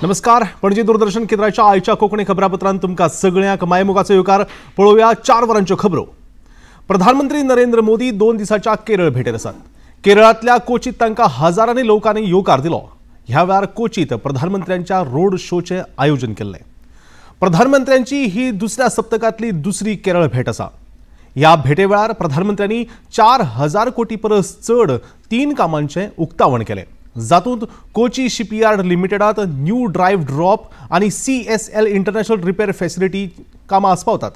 नमस्कार, पणजी दूरदर्शन केंद्राच्या आयच्या कोंकणी खबरापत्रांत तुमकां सगळ्यांक मायमोगाचो येवकार. पळोवया 4 वरांच्यो खबरो. प्रधानमंत्री नरेंद्र मोदी 2 दिसांच्या केरळ भेटेर आसात. केरळांतल्या कोचीत तांकां हजारांनी लोकांनी येवकार दिलो. ह्या वेळार कोचीत प्रधानमंत्र्यांच्या रोड शोचें आयोजन केल्लें. प्रधानमंत्र्यांची ही दुसऱ्या सप्तकांतली दुसरी केरळ भेट आसा. ह्या भेटे वेळार प्रधानमंत्र्यांनी 4000 कोटी परस चड 3 कामांचें उक्तावण केलें. जातूंत कोची शिपयार्ड लिमिटेडात न्यू ड्रायव्ह ड्रॉप आनी CSL international repair facility कामां आस्पावतात.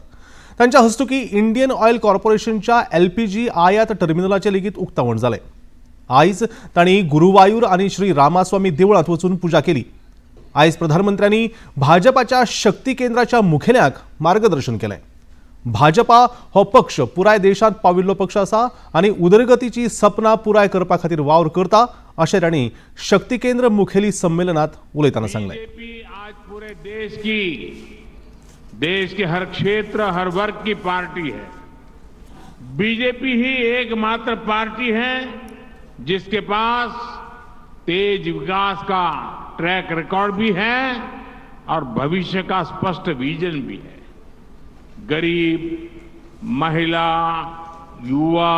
तांच्या हस्तुकी इंडियन ऑयल कॉर्पोरेशनच्या LPG आयात टर्मिनलाचें लेगीत उक्तावण जालें. आयज तांणी गुरुवायूर आनी श्री रामास्वामी देवळांत वचून पुजा केली. आयज प्रधानमंत्र्यांनी भाजपाच्या शक्ती केंद्राच्या मुखेल्यांक मार्गदर्शन केलें. भाजपा हो पक्ष पुराय देशांत पाविल्लो पक्ष आसा आनी उदरगतीची सपनां पुराय करपा खातीर वावर करता अशें तांणी शक्ती केंद्र मुखेली संमेलनात उलयतना सांगलें. बीजेपी आज पूरे देश की, देश के हर क्षेत्र हर वर्ग की पार्टी है. बीजेपी ही एकमात्र पार्टी है जिसके पास तेज विकास का ट्रैक रिकॉर्ड भी है और भविष्य का स्पष्ट विजन भी है. गरीब, महिला, युवा,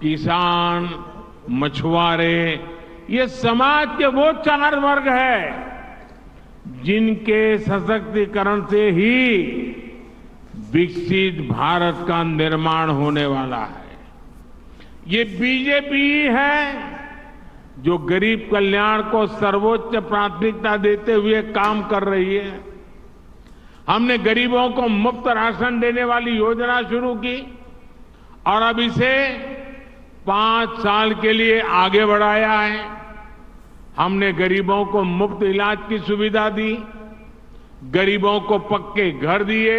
किसान, मछुआरे, ये समाज के वो 4 वर्ग हैं जिनके सशक्तिकरण से ही विकसित भारत का निर्माण होने वाला है. ये बीजेपी है जो गरीब कल्याण को सर्वोच्च प्राथमिकता देते हुए काम कर रही है. हमने गरीबों को मुफ्त राशन देने वाली योजना शुरू की और अब इसे 5 साल के लिए आगे बढ़ाया है. हमने गरीबों को मुफ्त इलाज की सुविधा दी, गरीबों को पक्के घर दिए,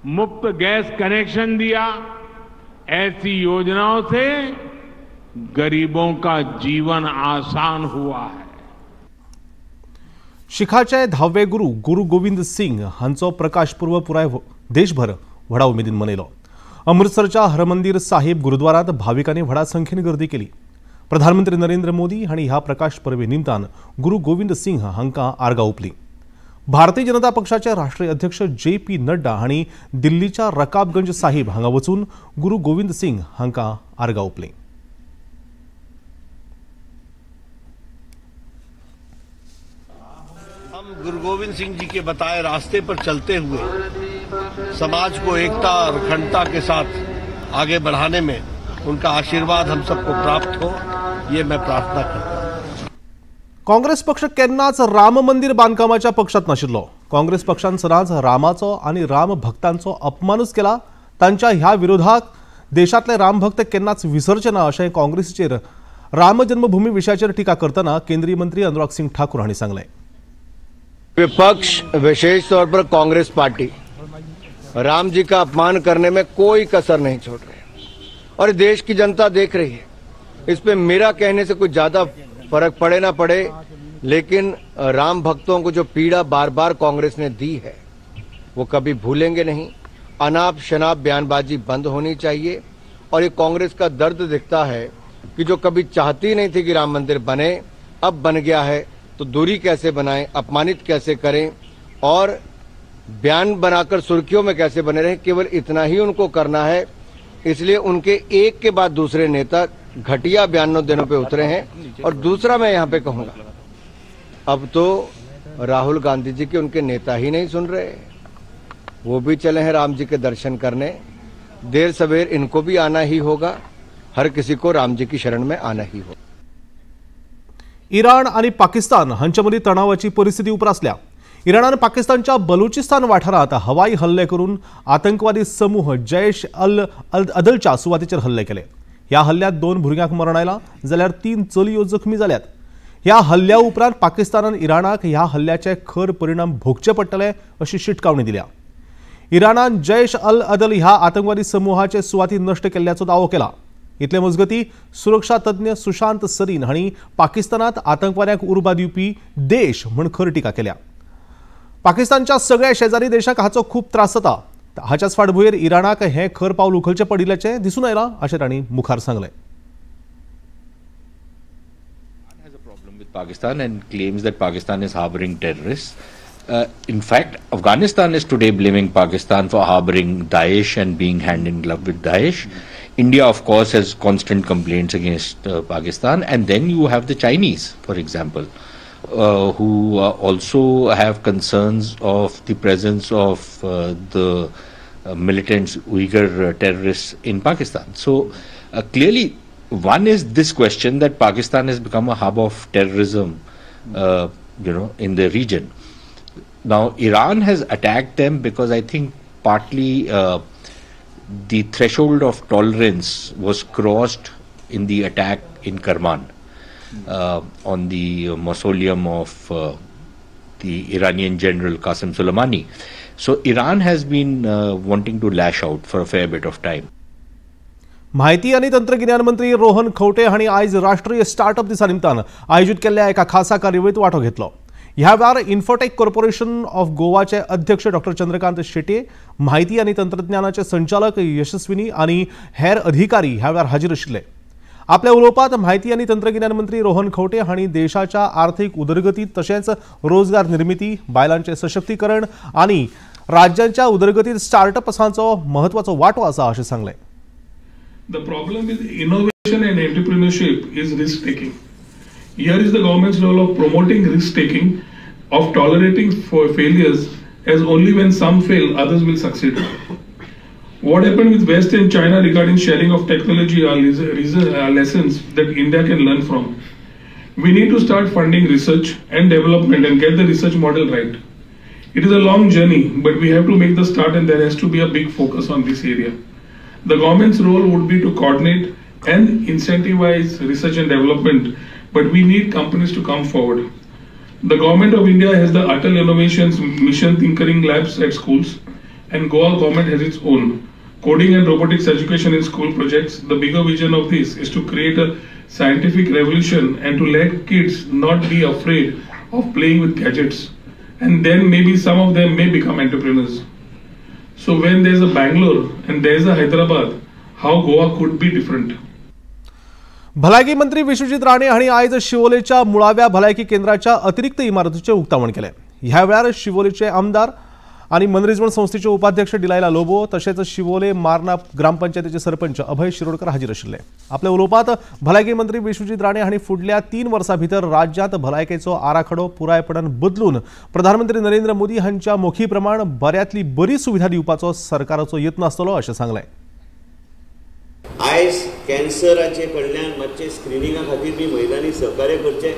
मुफ्त गैस कनेक्शन दिया. ऐसी योजनाओं से गरीबों का जीवन आसान हुआ है. शिखाचे 10वे गुरु गुरु गोविंद सिंग हांचो प्रकाश पर्व पुराय देशभर व्हडा उमेदीन मनयलो. अमृतसरच्या हरमंदिर साहिब गुरुद्वारांत भाविकांनी व्हडा संख्येन गर्दी केली. प्रधानमंत्री नरेंद्र मोदी हांणी ह्या प्रकाश परबे निमतान गुरु गोविंद सिंग हांकां आर्गां ओंपली. भारतीय जनता पक्षाचे राष्ट्रीय अध्यक्ष JP Nadda हांणी दिल्लीच्या रकाबगंज साहिब हांगा वचून गुरु गोविंद सिंग हांकां आर्गां ओंपली. हम गुरु गोविंद सिंह जी के बताए रास्ते पर चलते हुए समाज को एकता और अखंडता के साथ आगे बढ़ाने में उनका आशीर्वाद हम सबको प्राप्त हो, ये मैं प्रार्थना करता हूं. काँग्रेस पक्ष केन्नाच राम मंदिर बांदकामाच्या पक्षात नाशिल्लो. काँग्रेस पक्षान सदांच रामाचो आनी राम भक्तांचो अपमानूच केला. तांच्या ह्या विरोधाक देशांतले रामभक्त केन्नाच विसरचे ना अशें काँग्रेसीचेर राम जन्मभूमी विशयाचेर टिका करतना केंद्रीय मंत्री अनुराग सिंग ठाकूर हांणी सांगलें. विपक्ष, विशेष तौर पर कांग्रेस पार्टी, राम जी का अपमान करने में कोई कसर नहीं छोड़ रहे और देश की जनता देख रही है. इस पे मेरा कहने से कुछ ज्यादा फर्क पड़े ना पड़े, लेकिन राम भक्तों को जो पीड़ा बार बार कांग्रेस ने दी है वो कभी भूलेंगे नहीं. अनाप शनाप बयानबाजी बंद होनी चाहिए. और ये कांग्रेस का दर्द दिखता है कि जो कभी चाहती नहीं थी कि राम मंदिर बने, अब बन गया है, तो दूरी कैसे बनाएं, अपमानित कैसे करें और बयान बनाकर सुर्खियों में कैसे बने रहें, केवल इतना ही उनको करना है. इसलिए उनके एक के बाद दूसरे नेता घटिया बयानों देने पे उतरे हैं. और दूसरा मैं यहाँ पे कहूँगा, अब तो राहुल गांधी जी के उनके नेता ही नहीं सुन रहे, वो भी चले हैं राम जी के दर्शन करने. देर सवेर इनको भी आना ही होगा, हर किसी को राम जी की शरण में आना ही होगा. इराण आनी पाकिस्तान हांचे मदीं तणावाची परिस्थिती उप्रासल्या. इराणान पाकिस्तानच्या बलुचिस्तान वाठारांत हवाई हल्ले करून आतंकवादी समूह जैश अल अदलच्या सुवातेचेर हल्ले केले. ह्या हल्ल्यात 2 भुरग्यांक मरण आयलां जाल्यार 3 चलयो जखमी जाल्यात. ह्या हल्ल्या उपरांत पाकिस्तानान इराणाक ह्या हल्ल्याचे खर परिणाम भोगचे पडटले अशी शिटकावणी दिल्या. इराणान जैश अल अदल ह्या आतंकवादी समूहाचे सुवाती नश्ट केल्ल्याचो दावो केला. इतले मजगती सुरक्षा तज्ञ सुशांत सरीन हांणी पाकिस्तानात आतंकवाद्यांक उर्बा दिवपी देश म्हूण खर टिका केल्या. पाकिस्तानच्या सगळ्या शेजारी देशांक हाचो खूब त्रास जाता. हाच्याच फाटभुंयेर इराणाक हें खर पावल उखलचें पडिल्ल्याचें दिसून आयलां अशें तांणी मुखार सांगलें. With Pakistan and claims that Pakistan is harboring terrorists. In fact, Afghanistan is today blaming Pakistan for harboring Daesh and being hand in glove with Daesh. India, of course, has constant complaints against Pakistan. And then you have the Chinese, for example, who also have concerns of the presence of the militants, Uyghur terrorists in Pakistan. So clearly, one is this question that Pakistan has become a hub of terrorism, in the region. Now, Iran has attacked them because I think partly the threshold of tolerance was crossed in the attack in Kerman on the mausoleum of the Iranian general Qasem Soleimani. So Iran has been wanting to lash out for a fair bit of time. म्हायती आनी तंत्रगिन्यान मंत्री रोहन खंवटे हांणी आयज राष्ट्रीय startup दिसा निमतान आयोजीत केल्ल्या एका खासा कार्यावळींत वांटो घेतलो. ह्या वेळार इन्फोटेक कॉर्पोरेशन ऑफ गोवाचे अध्यक्ष डॉक्टर चंद्रकांत शेट्ये, म्हायती आनी तंत्रज्ञानाचे संचालक यशस्विनी आनी हेर अधिकारी ह्या वेळार हाजीर आशिल्ले. आपल्या उलोवपांत म्हायती आनी तंत्रगिन्यान मंत्री रोहन खंवटे हांणी देशाच्या आर्थीक उदरगतींत तशेंच रोजगार निर्मिती, बायलांचें सशक्तीकरण आनी राज्यांच्या उदरगतींत स्टार्टअप्सांचो म्हत्वाचो वांटो आसा अशें सांगलें. The problem with innovation and entrepreneurship is risk taking. Here is the government's role of promoting risk taking, of tolerating for failures, as only when some fail, others will succeed. What happened with West and China regarding sharing of technology are lessons that India can learn from. We need to start funding research and development and get the research model right. It is a long journey, but we have to make the start and there has to be a big focus on this area. The government's role would be to coordinate and incentivize research and development, but we need companies to come forward. The government of India has the Atal Innovations Mission Tinkering Labs at schools, and Goa government has its own coding and robotics education in school projects. The bigger vision of this is to create a scientific revolution and to let kids not be afraid of playing with gadgets, and then maybe some of them may become entrepreneurs. So when there's a Bangalore and there's a Hyderabad, how Goa could be different? भलायकी मंत्री विश्वजीत राणे हांणी आयज शिवोलेच्या मुळाव्या भलायकी केंद्राच्या अतिरिक्त इमारतीचें उक्तावण केलें. ह्या वेळार शिवोलेचे आमदार आनी मनरिजवण संस्थेचे उपाध्यक्ष डिलायला लोबो तशेंच शिवोले मार्ना ग्रामपंचायतीचे सरपंच अभय शिरोडकर हाजीर आशिल्ले. आपल्या उलोवपांत भलायकी मंत्री विश्वजीत राणे हांणी फुडल्या 3 वर्सां भितर राज्यांत भलायकेचो आराखडो पुरायपणान बदलून प्रधानमंत्री नरेंद्र मोदी हांच्या मोखी प्रमाण बऱ्यांतली बरी सुविधा दिवपाचो सरकाराचो यत्न आसतलो अशें सांगलें. आयज कॅन्सराचे कडल्यान मातशें स्क्रिनिंगा खातीर बी महिलांनी सहकार्य करचें.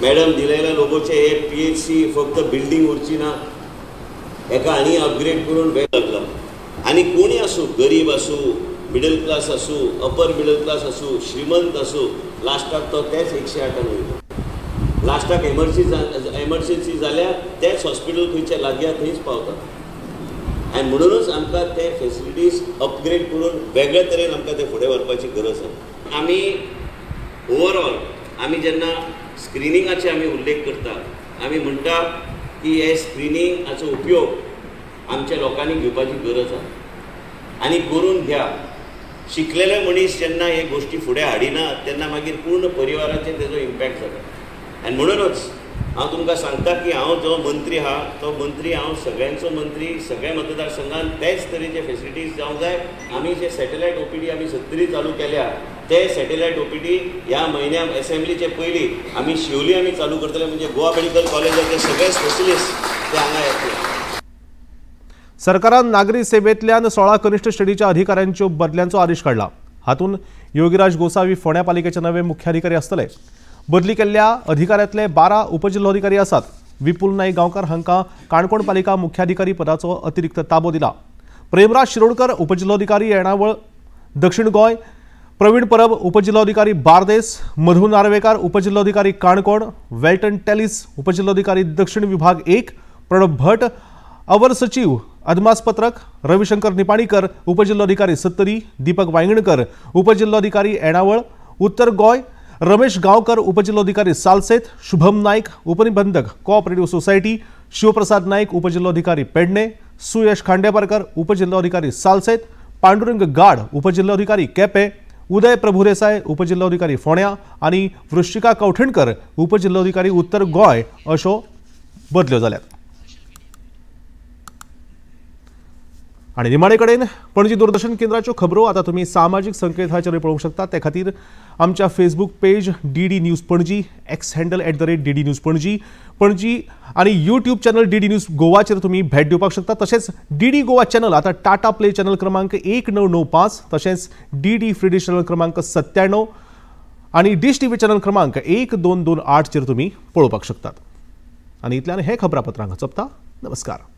मॅडम डिलायला लोबोचे हे PHC फक्त बिल्डींग उरची ना, एका आनी अपग्रेड करून वेळ लागला. आनी कोणी आसूं, गरीब आसूं, मिडल क्लास आसूं, अपर मिडल क्लास आसूं, श्रीमंत आसूं, लास्टाक तो तेच 108 वयता. लास्टाक एमर्जन्सी जाल्यार तेच हॉस्पिटल खंयच्या लागीं आहा थंयच पावता. आनी म्हणूनच आमकां ते फेसिलिटीज अपग्रेड करून वेगळे तरेन आमकां ते फुडें व्हरपाची गरज आसा. आमी ओवरऑल आमी जेन्ना स्क्रिनिंगाचे आमी उल्लेख करता, आमी म्हणटा की हे स्क्रिनिंगाचो उपयोग आमच्या लोकांनी घेवपाची गरज आसा आनी करून घ्या. शिकलेले मनीस जेन्ना हे गोश्टी फुडें हाडिना तेन्ना मागीर पूर्ण परिवाराचेर तेजो इम्पॅक्ट जाता. आनी म्हणूनच हांव तुमकां सांगता की हांव जो मंत्री आहा तो मंत्री हांव सगळ्यांचो मंत्री, सगळ्या मतदारसंघान तेच तरेचे फेसिलिटीज जावंक जाय. आमी जे सॅटेलायट OPD आमी सत्तरी चालू केल्या ते सॅटेलायट OPD ह्या म्हयन्याक एसेंब्लीचे पयलीं आमी शिवली आमी चालू करतले, म्हणजे गोवा मेडिकल कॉलेजाचे सगळे स्पेशलिस्ट ते हांगा येतले. सरकारान नागरी सेवेंतल्यान 16 कनिष्ठ श्रेणीच्या अधिकाऱ्यांच्यो बदल्यांचो आदेश काडला. हातूंत योगीराज गोसावी फोंड्या पालिकेचे नवे मुख्याधिकारी आसतले. बदली केल्ल्या अधिकाऱ्यांतले 12 उपजिल्होधिकारी आसात. विपुल नाईक गांवकार हांकां काणकोण पालिका मुख्याधिकारी पदाचो अतिरिक्त ताबो दिला. प्रेमराज शिरोडकर उपजिल्होधिकारी येणावळ दक्षिण गोंय, प्रवीण परब उपजिल्होधिकारी बार्देस, मधु नार्वेकार उपजिल्होधिकारी काणकोण, वेल्टन टेलिस उपजिल्होधिकारी दक्षिण विभाग 1, प्रणब भट अवर सचिव अदमासपत्रक, रविशंकर निपाणीकर उपजिल्होधिकारी सत्तरी, दीपक वायंगणकर उपजिल्होधिकारी येणावळ उत्तर गोंय, रमेश गांवकर उपजिल्होधिकारी सालसेत, शुभम नाईक उपनिबंधक कोऑपरेटिव्ह सोसायटी, शिवप्रसाद नाईक उपजिल्होधिकारी पेडणे, सुयश खांडेपारकर उपजिल्होधिकारी सालसेत, पांडुरंग गाड उपजिल्होधिकारी केपे, उदय प्रभुदेसाय उपजिल्लोधिकारी फोंड्या आनी वृश्चिका कवठणकर उपजिल्लोधिकारी उत्तर गोंय अशो बदल्यो जाल्यात। आनी निमाणे कडेन पणजी दूरदर्शन केंद्राच्यो खबरो आतां तुमी सामाजीक संकेतथळाचेर पळोवंक शकता। ते खातीर आमच्या Facebook page DD news Panaji, X handle @DD news Panaji Panaji आनी यूट्यूब चॅनल डीडी न्यूज गोवाचेर तुमी भेट दिवपाक शकता। तशेंच डीडी गोवा चॅनल आतां टाटा प्ले चॅनल क्रमांक 1995, तशेंच डीडी फ्री डिश चॅनल क्रमांक 97 आनी डिश टीव्ही चॅनल क्रमांक 1228 चेर तुमी पळोवपाक शकतात। आनी इतल्यान हे खबरापत्रांक चपता। नमस्कार।